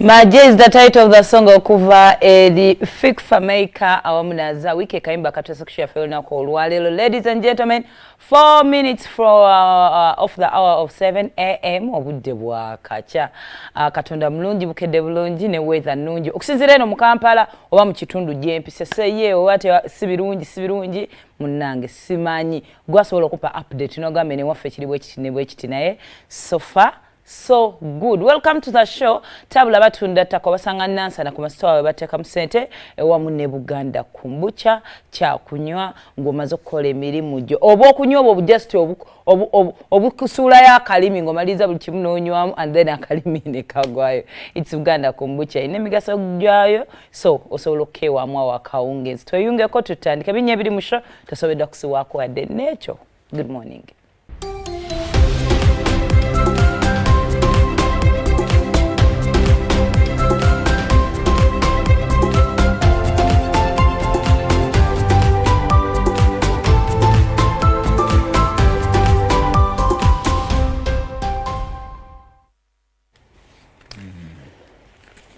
Maje is the title of the song okuva eri Fik Fameica awamu naza wiki kayimba katwesa kushare olunaku olwaleero. Ladies and gentlemen, 4 minutes for off the hour of 7 am obudde bwakakya. Katonda mulungi, bukedde bulungi ne weather nnungi okusinziira eno mu Kampala oba mu kitundu gy'empise seye oba si birungi, si birungi munnange simanyi gwasobola okupa update n'ogamba ne waffe kiri bwe kiti ne bwe kiti, naye so far so good. Welcome to the show. Tabula batunda ttaka obasanga Nansana ku masitowa we bateekamu ssente ewamu ne Buganda Kombucha kyakunywa ng'omaze okukola emirimu gyo oba okunywa obwo just obukusuulayo akalimi ng'omaliriza buli kimu n'onywamu and then akalimi ne kagwayo. It's Buganda Kombucha erina emigaso gyayo, so osobola okukeewaamu awo akawungeezi. Tweyungeko tutandike binnya ebiri mu show tosoboledde kusiwaako wadde n'ekyo. Good morning.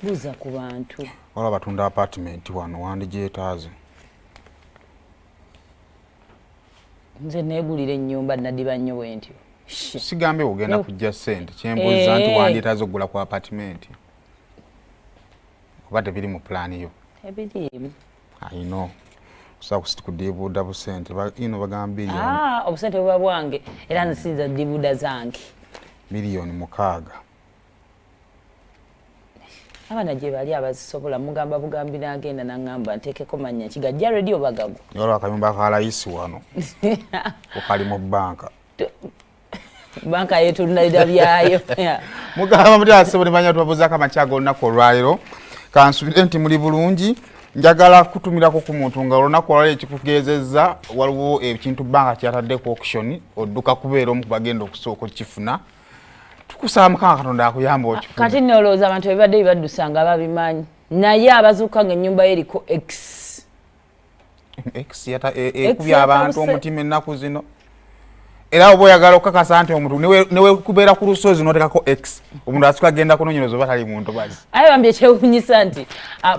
Buuza ku bantu. Wala batunda apartment wano wandigyetaaze. Nze neegulira ennyumba nadiba nnyo bwe ntyo. Sigambye ogenda kujja ssente, kyembuuza nti wandyetaaze okugula ku apartment oba tebiri mu pulaani yo? Ebiriimu. I know. Kusa kudiibuuda busente ino bagamba biliyoni. Ah, obusente buba bwange era nsinza diibuuda zange. 6 million. Abaana gye bali abazisobola mugamba bugambi n'agenda n'aŋŋamba nteekeko mannya kigajja redi oba gago. Waliwo akayumba ka layisi wano okali mu banka. Banka yeetunulira byayo. Mugamba muti asebo ne banya tubabuzaako amakya g'olunaku olwaleero. Kansubire nti muli bulungi. Njagala kutumirako ku muntu nga olunaku olwaleero ekikugezezza waliwo ekintu banka kyatadde ku auction, odduka kubeera omu kubagenda okusooka okukifuna. Tukusaba Mukama Katonda akuyamba okifuna. Kati nno olowooza abantu ebibadde bibaddusa nga babimanyi, naye abazuuka nga ennyumba ye eriko x. X ekubya abantu omutima ennaku zino. Era oba oyagala okukakasa nti omuntu newe kubeera ku lusozi n'oteekako x, omuntu asooka agenda kunoonyereza oba tali mu ntobazi. Aye bambi ekyewuunyisa nti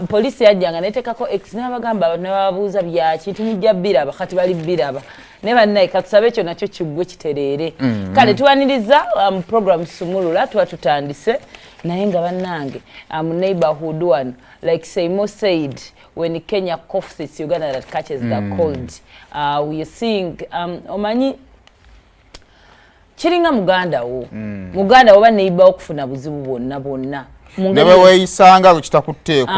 poliisi yajjanga neteekako x n'abagamba abantu ne bababuuza byaki nti mujja biraba, kati bali biraba. Naye bannaye katusabe ekyo nakyo kiggwe kitereere. Kale tuwaniriza program Sumulula, tuba tutandise naye nga bannange mu neighborhood wano, like Seimo said, when Kenya coughs, it's Uganda that catches the cold. We are seeing omanyi kiringa muganda wo, muganda wo oba neighbor okufuna buzibu bwonna bwonna. Mu ne ngeri bwe weeyisanga kitakuteeko,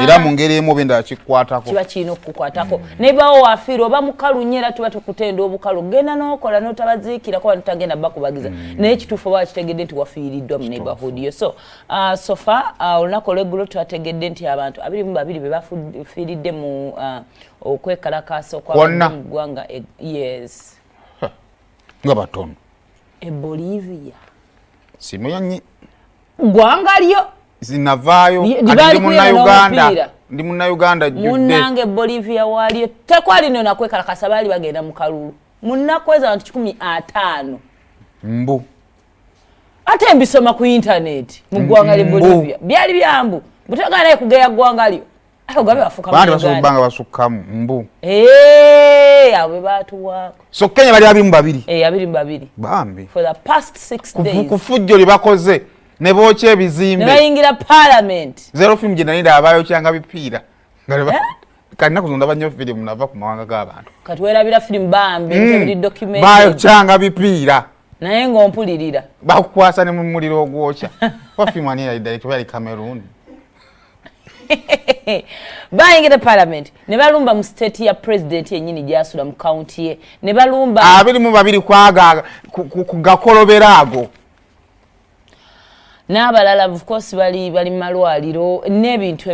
era mu ngeri emu oba endala kikukwatako. Kiba kirina okukukwatako. Neighbor wo wafiirwa oba mukalu nnyo era tuba tukutenda obukalu, genda n'okola n'otabaziikirako bantu tagenda bakubagiza, naye ekituufu oba wakitegedde nti wafiiriddwa mu neighborhood yo. So so far olunaku olweggulo twategedde nti abantu 22 be bafiiridde mu okwekalakaasa okwabadde Kwonna? mu ggwanga yes. Nga batono. E Bolivia. Simuyanyi. Ggwanga lyo. Zinavaayo. Kati ndi Libaali kuyera Munnayuganda. n'omupiira. Ndi Munnayuganda jjudde. Munnange Bolivia waalyo tekwali nno nakwekalakasa, baali bagenda mu kalulu mu nnaku ezo abantu 150. Mbu. Ate mbisoma ku intaneti mu ggwanga lye Mbu. Bolivia byali byambu butegana naye kugeya ggwanga lyo ate ogabe bafuuka Bandi basobola Munnayuganda. okuba nga basukkamu mbu. Eh, abo be baatuwaako. So Kenya bali 22? Eh, 22. Bambi. For the past 6 days. Ku fujjo lye bakoze ne bookya Ne ebizimbe. bayingira parliament. Zero film gye nali ndaba bayokyanga bipiira. Nga kati nnaku zino ndaba nnyo firimu nava ku mawanga g'abantu. Kati weerabira firimu bambi, ebiri documented. Bayokyanga bipiira. Naye ng'ompulirira. Bakukwasa ne mu muliro ogwokya. Oba firimu ani yali director, oba yali Cameroon. Bayingira parliament ne balumba mu state ya president yennyini gy'asula mu county ye ne balumba. 22 kwaga ku gakolobera ago. N'abalala of course bali mu malwaliro n'ebintu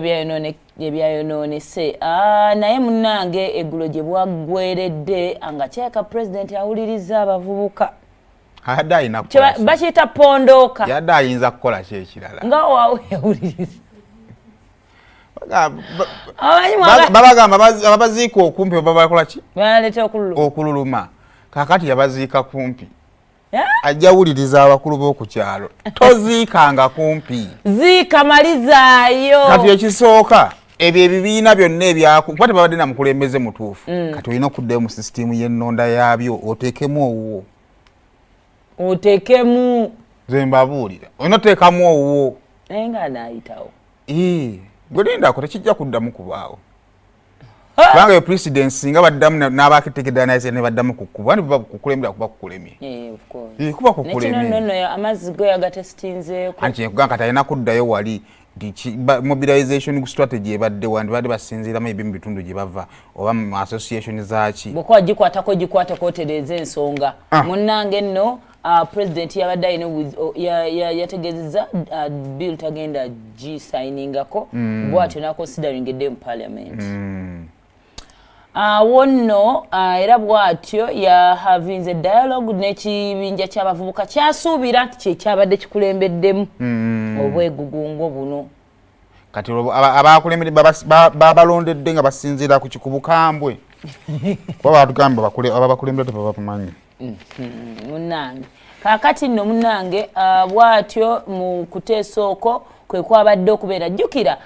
ebyayonoonese. Ah, naye munnange eggulo gye bwaggweredde nga kyeka president awuliriza abavubuka. Yadde alina kukola ki? Bakiyita pondooka. Yadde ayinza kukola ki ekirala? Nga waawe yawuliriza. Abamanyi Babagamba ababaziika okumpi oba bakola ki? Baleeta okululuma. Okululuma. Kaakati yabaziika kumpi. Ajja wuliriza abakulu b'oku kyalo. Toziikanga kumpi. Ziika malizaayo. Kati ekisooka, ebyo ebibiina byonna ebyaku kuba tebabadde na mukulembeze mutuufu. Kati olina okuddayo mu sisitimu y'ennonda yaabyo, oteekemu owuwo. Oteekemu. Nze mbabuulira, olina oteekamu owuwo. Naye nga anaayitawo. Gwe lindako, tekijja kuddamu kubaawo, kubanga eyo president singa baddamu n'abakitegedde naye ne baddamu kukuba ndi kukulembera kuba kukulemye. Kuba kukulemye. Nno amazzi go yagatesitinzeeko. Anti nkugamba, kati alina kuddayo wali nti mobilization strategy ebadde wandibadde basinziiramu ebi mu bitundu gye bava oba mu association zaaki. Bwekuba gikwatako, gikwateko, otereeza ensonga. Munnange nno, president yabadde alina yategeezezza bill tagenda gisayiningako, bwatyo naconsidering edde mu parliament. Awo nno, era bw'atyo yahavinze dialogue n'ekibinja ky'abavubuka kyasuubira nti kyekyabadde kikulembeddemu obwegugungo buno. Kati olwo abakulembedde babalondedde nga basinziira ku kikubukambwe, kuba batugamba ababakulembera tebabamanyi. Munnange, kaakati nno munnange, bw'atyo mu kuteesa okwo kwe kwabadde okubeera. Jjukira,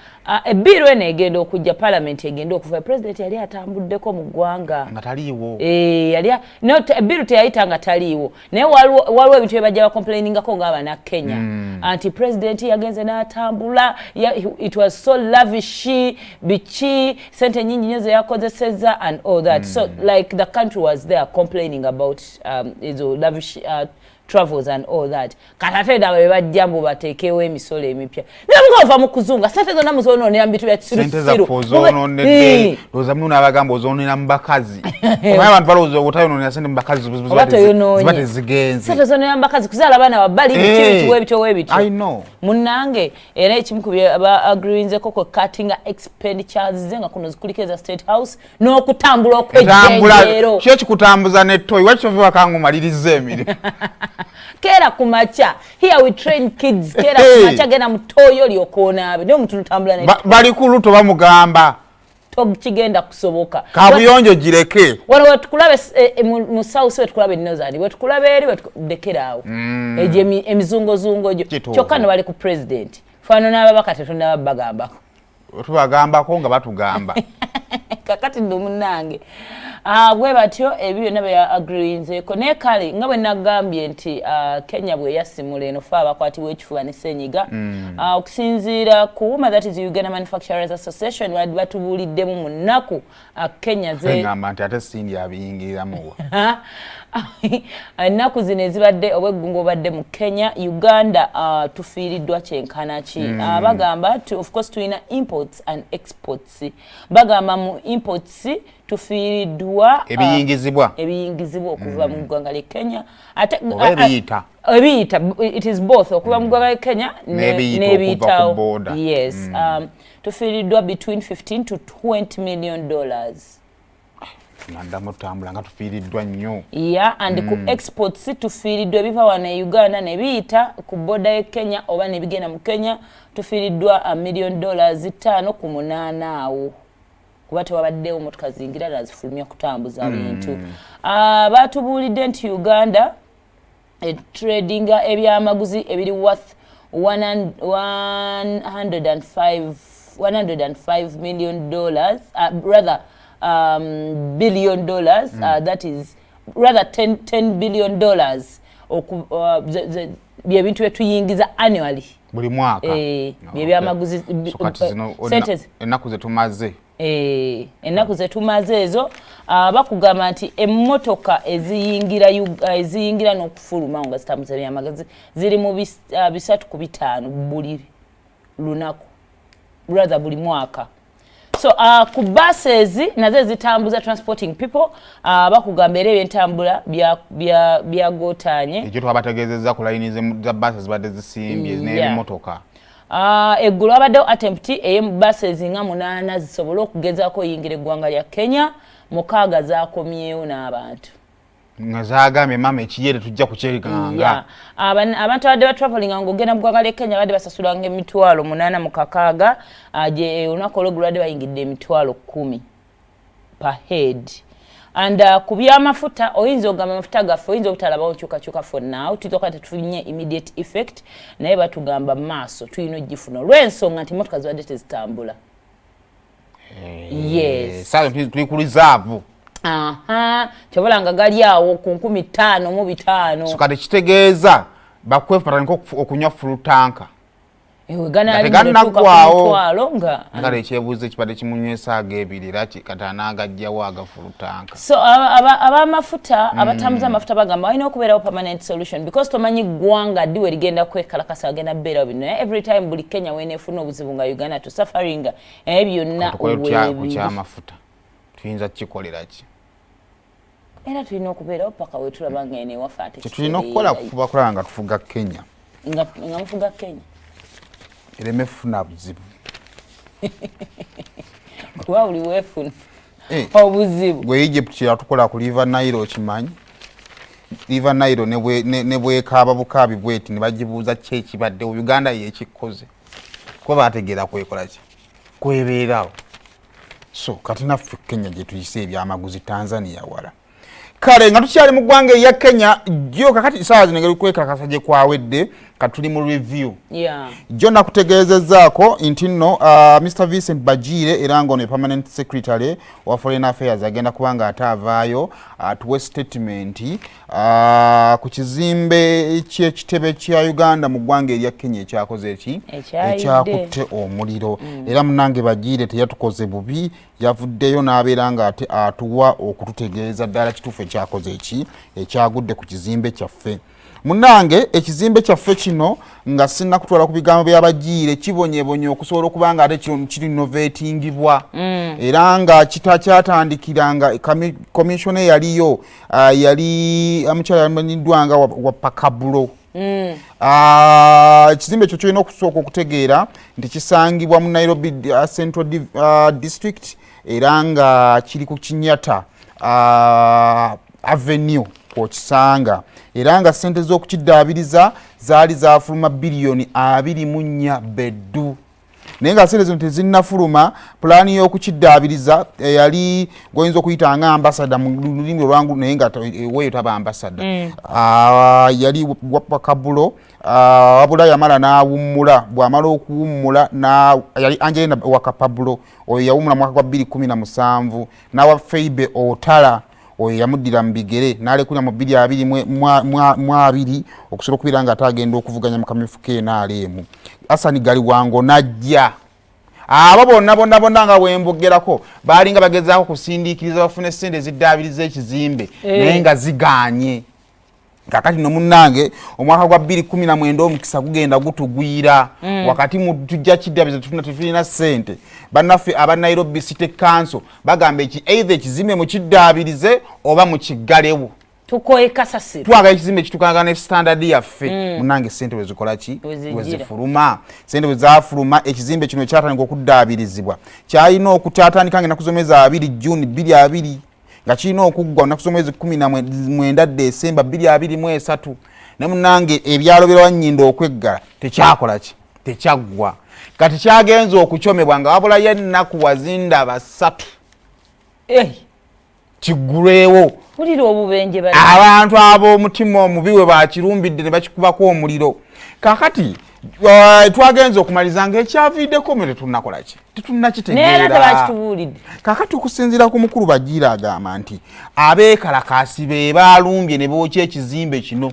ebbiiru eno egenda okujja, palamenti egenda okuva, pulezidenti yali atambuddeko mu ggwanga. Nga taliiwo. Eh, yali no, ebbiru teyayita nga taliiwo, naye waliwo ebintu bye bajja bacomplainingako ng'Abannakenya anti pulezidenti yagenze n'atambula, it was so lavish, biki, sente nyingi nnyo ze yakozesezza and all that. So like the country was there complaining about ezo lavish travels and all that. Kati ate ddaba bwe bajja mbu bateekewo emisolo emipya, naye nga ova mu kuzunga, sente zonna muzonoonera mu bintu bya Sente kisirusiru. Zaffe ozonoonedde, ndowooza muno n'abagamba ozonoonera mu bakazi. Omanyi abantu balowooza obutayonoonera sente mu bakazi Oba ziba toyonoonye. tezigenze. Sente zonoonera mu bakazi, kuzaala abaana wabbali, biki, biki, webityo webityo. I know. Munnange, era ekimu ku bye ba agreeinzeko kwe cuttinga expenditures ze, nga kuno zikuliko eza State House n'okutambula Entambula. okwejjenjeero. Kyo kikutambuza nettoyi, waki ova waka nga omaliriza emirimu? Keera ku makya. Here we train kids. Keera ku makya, genda mu ttooyo lyokoonaabe, naye omuntu lutambula ne Bali ku luto bamugamba. Tokigenda kusoboka. Kabuyonjo gireke. Wano wetukulaba mu south, wetukulaba e northern, wetukulaba eri, lekeraawo egyo emizungozungo gyo. Kituufu. Kyokka no bali ku president fano n'ababaka tetunaba bagambako. Tubagambako nga batugamba. Kakati nno munnange, bwe batyo ebyo byonna bye agreeinzeeko. Naye kale nga bwe nagambye nti Kenya bwe yasimula eno, fe abakwatibwa ekifuba ne senyiga. Okusinziira ku UMA, that is Uganda Manufacturers Association, batubuuliddemu mu nnaku Kenya ze Ngamba nti ate sindi abiyingiriramu wa? Ennaku zino ezibadde obweggunga obadde mu Kenya, Uganda tufiiriddwa kyenkana ki? Bagamba of course tulina imports and exports. Bagamba mu imports tufiiriddwa Ebiyingizibwa. Ebiyingizibwa okuva mu ggwanga lye Kenya, ate Oba ebiyita. Ebiyita, it is both, okuva mu ggwanga lye Kenya N'ebiyita okuva ku n'ebiyitawo. border. Yes, tufiiriddwa between 15 to 20 million dollars. Naddamu tutambula nga tufiiriddwa nnyo. Yeah, and ku exports tufiiriddwa ebiva wano e Uganda ne biyita ku border ye Kenya oba ne bigenda mu Kenya, tufiiriddwa a million dollars 5 ku 8 awo, kuba tewabaddewo motoka zingira nazifulumya kutambuza bintu. Batubuulidde nti Uganda etradinga ebyamaguzi ebiri worth 105 million dollars, rather billion dollars, that is rather 10 billion dollars, byebintu byetuyingiza annually. Buli mwaka. Eh, byebyamaguzi. So kati zino Sente ennaku zetumaze. Eh, ennaku zetumaze ezo, bakugamba nti emmotoka eziyingira n'okufuluma nga zitambuza ebyamagazi ziri mu 3 ku 5 buli lunaku, rather buli mwaka. So ku buses nazo ezitambuza, transporting people, bakugamba era ebyentambula byagotaanye. Ekyo twabategeezezza ku layini za baasi zibadde zisimbye n'ebimotoka. Eggulo wabaddewo attempt ey'emu buses nga 8 zisobole okugezaako oyingira eggwanga lya Kenya, 6 zakomyewo n'abantu. Nga zagambye, "Maama, ekiyere tujja kukyeganga." Yeah. Abantu abadde batravelinga ng'ogenda mu ggwanga ly'e Kenya badde basasulanga 806,000, gye olunaku olweggulo badde bayingidde 10,000 per head. And ku byamafuta, oyinza ogamba amafuta gaffe oyinza obutalabawo kyukakyuka for now, tuyinza okuba tetufunye immediate effect, naye batugamba mu maaso tulina ogifuna olw'ensonga nti motoka zibadde tezitambula. Yes. Saawa tuli ku reserve. Aha, kyobola nga gali awo ku 5500. So kati kitegeeza bakwefu batandika okunywa full tank. Ewe gana Nga ali tegannaggwawo. mutwalo nga Nga ekyebuuzo ekibadde kimunywesa ag'ebiri, era kati anaagajjawo aga full tank. So ab'amafuta, abatambuza amafuta bagamba balina okubeerawo permanent solution, because tomanyi ggwanga ddi we ligenda kwekalakasa, agenda kubeerawo bino. Naye every time buli Kenya weneefuna obuzibu nga Uganda tusufferinga ebyo byonna. Tukole tutya ku weebiri. kyamafuta? Tuyinza kukikolera ki? Era tulina okubeerawo paka wetulaba nga eno ewaffe ate Kyetulina okukola kitereerayo. kufuba kulaba nga tufuga Kenya. Nga mufuga Kenya. Ereme funa buzibu. Kuba buli weefuna Eh. obuzibu. Gwe Egypt yatukola ku River Nile, okimanyi River Nile ne bwekaaba bukaabi bweti ne bagibuuza ki ekibaddewo. Uganda yekikoze kuba bategeera kwekola ki kwebeerawo. So kati naffe Kenya gye tuyise ebyamaguzi, Tanzania wala. Kale nga tukyali mu ggwanga erya Kenya jjo, kakati saawa zino engeri kwekakasa gye kwawedde, katuli mu review. Jjo nakutegeezezzaako nti nno Mr Vincent Bagiire, era ng'ono ye permanent secretary wa foreign affairs, agenda kuba nga ate avaayo atuwe statement ku kizimbe ky'ekitebe kya Uganda mu ggwanga erya Kenya ekyakoze eki Ekyayidde. Ekyakutte omuliro. Era munange Bagiire teyatukoze bubi, yavuddeyo n'abeera nga ate atuwa okututegeeza ddala kituufu ekyakoze eki ekyagudde ku kizimbe kyaffe. Munange, ekizimbe kyaffe kino, nga sinnakutwala ku bigambo byabagiire, kibonyebonye okusobola okuba nga ate kirinovatingibwa era nga kyatandikira nga commissioner eyaliyo yali mukyala yamanyiddwa nga wa Pakabulo. Ekizimbe ekyo kyolina okusooka okutegeera nti kisangibwa mu Nairobi Central District, era nga kiri ku Kenyatta Avenue kwokisanga, era nga sente z'okukiddaabiriza zaali zafuluma biliyoni 24 beddu, naye nga sente zino tezinnafuluma. Pulaani y'okukiddaabiriza eyali goyinza okuyita nga ambasada mu lulimi olwangu, naye nga eweeyo taba ambasada, yali Wapakabulo, wabula yamala n'awummula. Bw'amala okuwummula yali Angelina Wakapabulo, oyo yawummula mwaka gwa 2017, n'awa Feibe Otala, oyo yamuddira mu bigere n'alekulira mu 2020 okusobola okubeera nga ate agenda okuvuganya mu kamyufu k'NRM. Hassan Galiwango n'ajja. Abo bonna bonna bonna nga bwembogerako baalinga bagezaako kusindiikiriza bafune sente eziddaabiriza ekizimbe, naye nga zigaanye. Kakati no munnange, omwaka gwa 2019 omukisa gugenda gutugwira wakati mu tujja kiddaabiriza, tufuna tetulina ssente. Bannaffe aba Nairobi City Council bagamba eki either ekizimbe mukiddaabirize oba mukiggalewo. Tukoye kasasiro. Twagala ekizimbe kitukanaga ne standard yaffe. Munange, sente bwezikola ki? Bwe zijjira. Bwezifuluma. Sente bwe zafuluma, ekizimbe kino kyatandika okuddaabirizibwa. Kyalina okukyatandika nga ennaku z'omwezi 2 Juni 2020, nga kirina okuggwa nnaku z'omwezi 19 Desemba 2023. Ne munange, ebyalo byewannyinda okweggala tekyakola ki, tekyaggwa. Kati kyagenza okukyomebwa nga wabulayo ennaku wazindaba 3 kiggulwewo. Wulira obubenje bali. Abantu ab'omutima omubi we bakirumbidde ne bakikubako omuliro. Kakati twagenza okumaliza nga ekyaviiddeko mwe tetunnakola ki, Neera tetunnakitegeera. Tebakitubuulidde. Kakati okusinziira ku mukulu Bagiira, agamba nti abeekalakaasi be baalumbye ne bookya ekizimbe kino.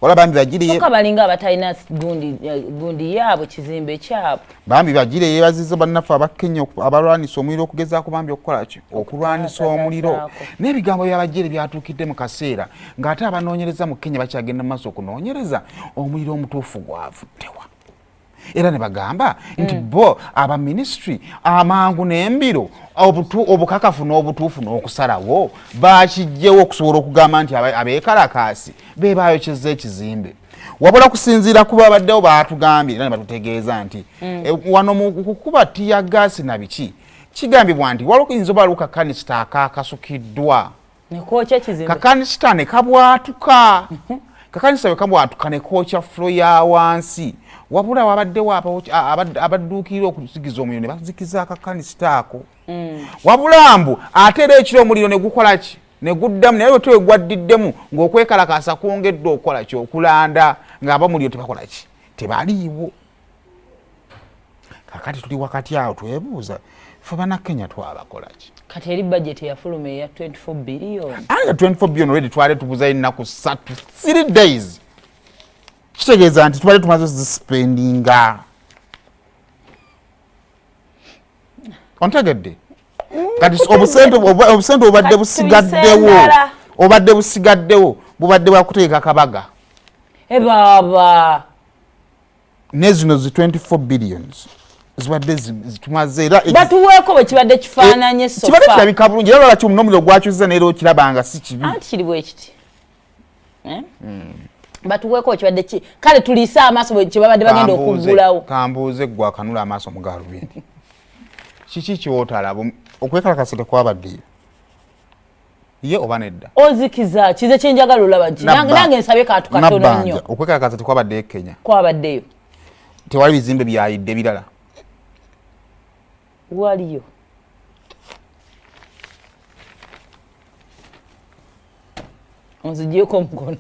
Wala bambi Bagire Kyokka balinga abatalina gundi yaabwe, kizimbe kyabwe. Bambi Bagire yeebaziza bannaffe Abakenya abalwanisa omuliro okugezaako bambi okukola ki, okulwanisa omuliro. Okutaasa. N'ebigambo byabagire byatuukidde mu kaseera ng'ate abanoonyereza mu Kenya bakyagenda mu maaso okunoonyereza omuliro omutuufu gwavuddewa, era ne bagamba nti bo aba ministry amangu n'embiro obukakafu n'obutuufu n'okusalawo bakijjewo okusobola okugamba nti abeekalakaasi be bayokyezza ekizimbe. Wabula kusinziira ku babaddewo, baatugambye era ne batutegeeza nti wano mu kukuba tear gas na biki, kigambibwa nti waliwo kiyinza oba waliwo kakanisita akakasukiddwa. Nekwokya ekizimbe. Kakanisita ne kabwatuka. Kakanisa bwe kabwatuka ne kookya floor ya wansi, wabula wabaddewo abadduukirira okuzikiza omuliro ne bazikiza akakanisita ako. Wabula mbu ate era ekiro omuliro ne gukola ki? Ne guddamu, naye wete wegwaddiddemu ng'okwekalakaasa kwongedde okukola ki? Okulanda, ng'abamuliro tebakola ki? Tebaliiwo. Kakati tuli wakati awo twebuuza, ffe Bannakenya twabakola ki? Kati eri budget yafuluma eya 24 billion. Anga 24 billion already twale tubuzayo ennaku 3, 3 days. Kitegeeza nti tubadde tumaze zispendinga. Ontegedde? Kati obusente obubadde busigaddewo, obadde busigaddewo bubadde bwakuteeka kabaga. Baaba. Ne zino zi 24 billions zibadde zitumaze era batuweeko bwe kibadde kifaananye so kibadde kirabika bulungi era lwaki omuliro gwakyusiza neera okirabanga si kibi. Anti kiri bwe kiti. Batuweeko bwe kibadde ki kale tuliise amaaso bwe kibabadde bagenda okuggulawo. Kambuuze ggwe akanula amaaso mu gaalubindi. Kiki ky'otalaba? Okwekalakasa tekwabaddeyo. Ye oba nedda? Ozikiza kize kyenjagala olaba nti nange nsabye kantu katono nnyo. Okwekalakasa tekwabaddeyo e Kenya. Kwabaddeyo. Tewali bizimbe byayidde birala. Waliyo. Onzigyeko omukono.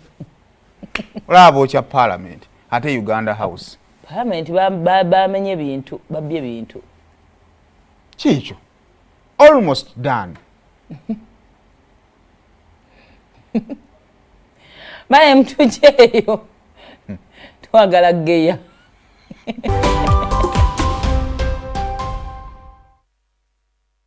Olaba bookya Parliament ate Uganda House. Parliament bamenye bintu, babbye bintu. Kiikyo. Almost done. Baye mtujeyo. Twagala geya.